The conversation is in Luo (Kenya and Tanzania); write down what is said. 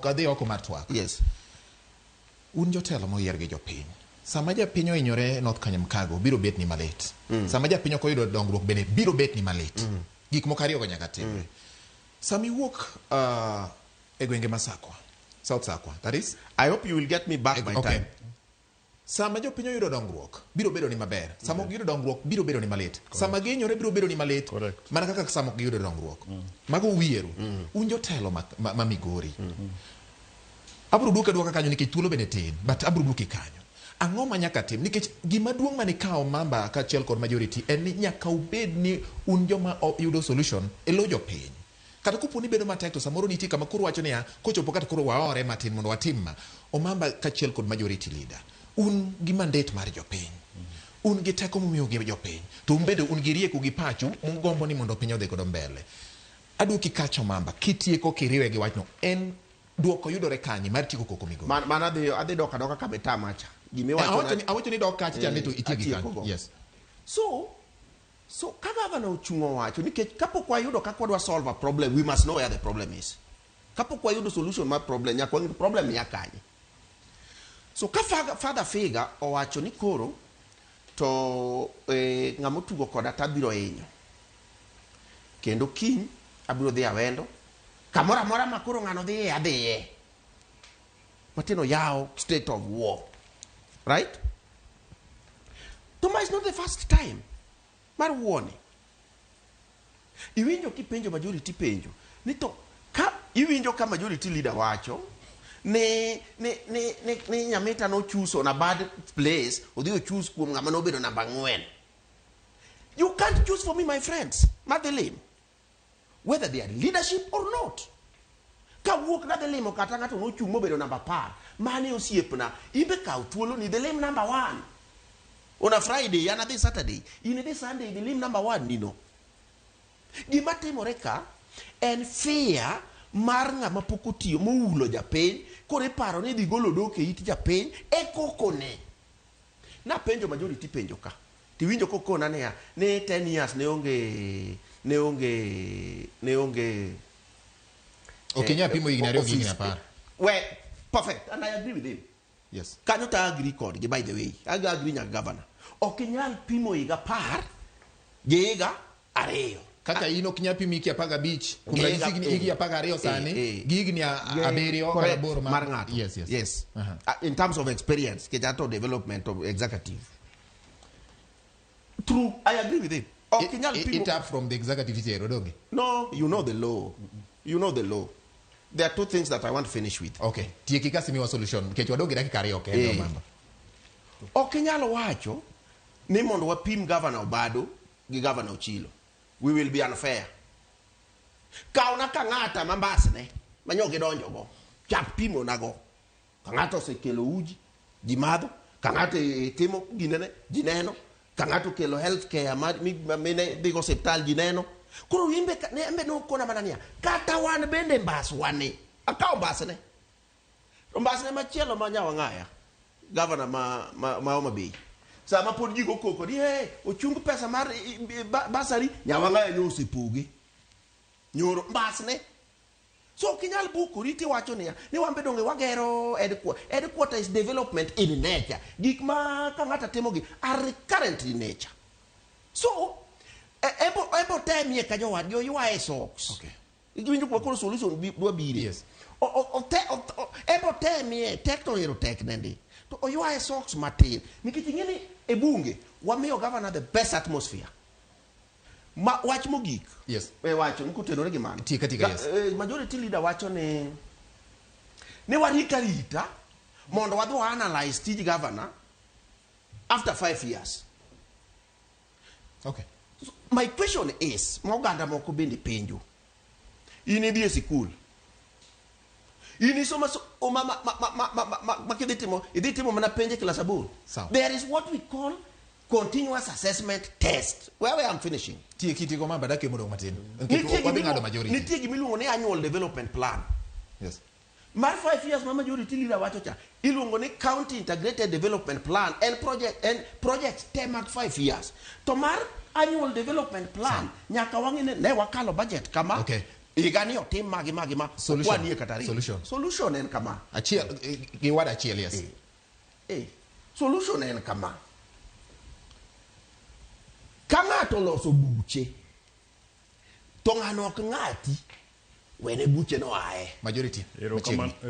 Adhi oko mar twak. Un jotelo moyier gi jopiny. Sama japiny ohinyore North Kanyamkago biro bet ni malit. Sama japiny ok oyudo dongruok bende biro bet ni malit. Gik moko ariyo go nyaka timre. Sama iwuok e gwenge ma Sakwa, South Sakwa, that is? I hope you will get me back my time. Sama jopiny oyudo dongruok biro bedo ni maber. Sama ok giyudo dongruok biro bedo ni malit. Sama gihinyore biro bedo ni malit. Mana kaka sama ok giyudo dongruok. Mago uwieru. Un jotelo ma Migori. Abiro duoki aduoka kanyo nikech thuolo bende tin, but abiro duoki kanyo. Ang'o ma nyaka tim? Nikech gima duong' mane ikawo Mamba kaachiel kod majority en ni nyaka ubed ni un joma yudo solution e lo jopiny. Kata kopo ni bedo matek to samoro nitie kama koro wacho niya, kochopo kata koro waore matin mondo watim ma. Omamba kaachiel kod majority leader, un gi mandate mar jopiny. Un gi teko mumiyo gi jopiny. To un bende un gi rieko gi pachu mugombo ni mondo piny odhi godo mbele. Aduoki kacha Omamba, kitieko kiriwe gi wachno, en duoko yudore kanye mar tieko koko Migori? Man adhi dok adoka kama itama cha. Gima iwacho Awacho ni dok kacha cha ni to itieki atieko kanyo. go. Yes. So ka governor ochung' owacho nikech kapok wayudo kaka wadwa solve a problem, we must know where the problem is. Kapok wayudo solution mar problem, nyaka wang'e problem ya kanye. So ka father figure owacho ni koro to ng'ama otugo koda to abiro hinyo. Kendo kiny abiro dhi Awendo. Kamoro amora ma koro ng'ano dhiye, adhiye. Matin oyawo state of war. Right? To ma is not the first time mar war ni. Iwinjo kipenjo majority penjo ni to ka iwinjo ka majority leader wacho ni Nyamita no choose on a bad place, odhi o choose kuom ng'ama nobedo namba 4. You can't choose for me, my friends, madhi limo, whether they are leadership or not. Kawuok nadhi limo kata ng'ato nochung' mobedo namba 10, mane osiepna, imbe kaw thuolo ni dhi lim namba 1. On a Friday, an adhi Saturday, in idhi Sunday, idhi lim namba 1 nino. Gima timore ka en fear mar ng'ama pok otiyo moulo japiny, koro iparo ni idhi golo odok e it japiny e kokone. Napenjo majority penjo ka, tiwinjo kokona niya, ni 10 years ne onge, ne onge, ne onge. Ok inyal pimo higni 2 gi higni 10. We, perfect, and I agree with him. Kanyo to agree kodgi, by the way. I agree nyaka governor. Ok inyal pimo higa 10 gi higa 2. Kaka in ok inyal pimo higni 15, kuom ranyisi higni 12 sani, gi higni 7 kata 8 mar ng'ato. Yes, yes. Yes. In terms of experience, kech ato development of executive. True, I agree with him. Ok inyal pimo. It up from the executive itero, donge? No, you know the law. You know the law. There are two things that I want to finish with. Okay. Tieki kasi miwa solution. Nikech wadong' gi dakika 2 kende, Omamba. Ok inyal wacho ni mondo wapim Governor Obado gi Governor Ochilo. We will be unfair. Kawna Kang'ata ma mbasne, ma nyo gidonjo go. Chak pimo na go. Kang'ata osekelo uji, ji madho. Kang'ata timo ginene, ji neno. Kang'ata okelo health care ma mine dhi go osiptal, ji neno. Koro imbe ka, ne, embe nokona mana niya, kata wan bende mbaswa ni. Akawo mbasne. To mbasne machielo ma Nyawang'aya, governor ma Homa Bay. Sama pod ji go koko ni, hey, ochung pesa mar basari, Nyawang'aya nyo osepoge. Nyoro mbasne. So ok inyal bukori tiwacho niya, ni wan be donge wagero headquarter. Headquarter is development in nature. Gik ma ka ng'ato timogi are recurrent in nature. So, ebo temie ka jowadgi oywaye socks. Iwinjo kuma koro solution dwa bire. Ebo temie, tek to ero tek nende. To oywaye socks matin. Nikech ing'e ni e bunge, wamiyo governor the best atmosphere. Ma wach mogik. Wacho ni kotenore gi mano. Tika, tika, yes. Majority leader wacho ni warita rita mondo wadhi wa analyze tij governor after 5 years. So, my question is, ma oganda moko bende penjo. In idhi e sikul. In isomo so, o ma, ma, ma, ma, ma, ma, ma, ma kidhi timo, idhi timo mana penj e klas 8. Sawa. There is what we call continuous assessment test. Where I am finishing. Tieki tieko ma badake modong' matin. Nitie Nikech wadhi ng'ado majority. gima iluongo ni annual development plan. Mar 5 years ma majority leader wacho cha, iluongo ni county integrated development plan, en project te mag 5 years. To mar annual development plan, nyaka wang'e ni ne wakalo budget kama. Higa ni otim magi magi ma Solution. okwanie kata ariyo. Solution. Solution en kama. Achiel gi wad achiel yes. Eh, solution en kama. Ka ng'ato oloso buche, to ng'ano ok ng'ati, wene buche no aye. Majority. Erokamano. Machiegni.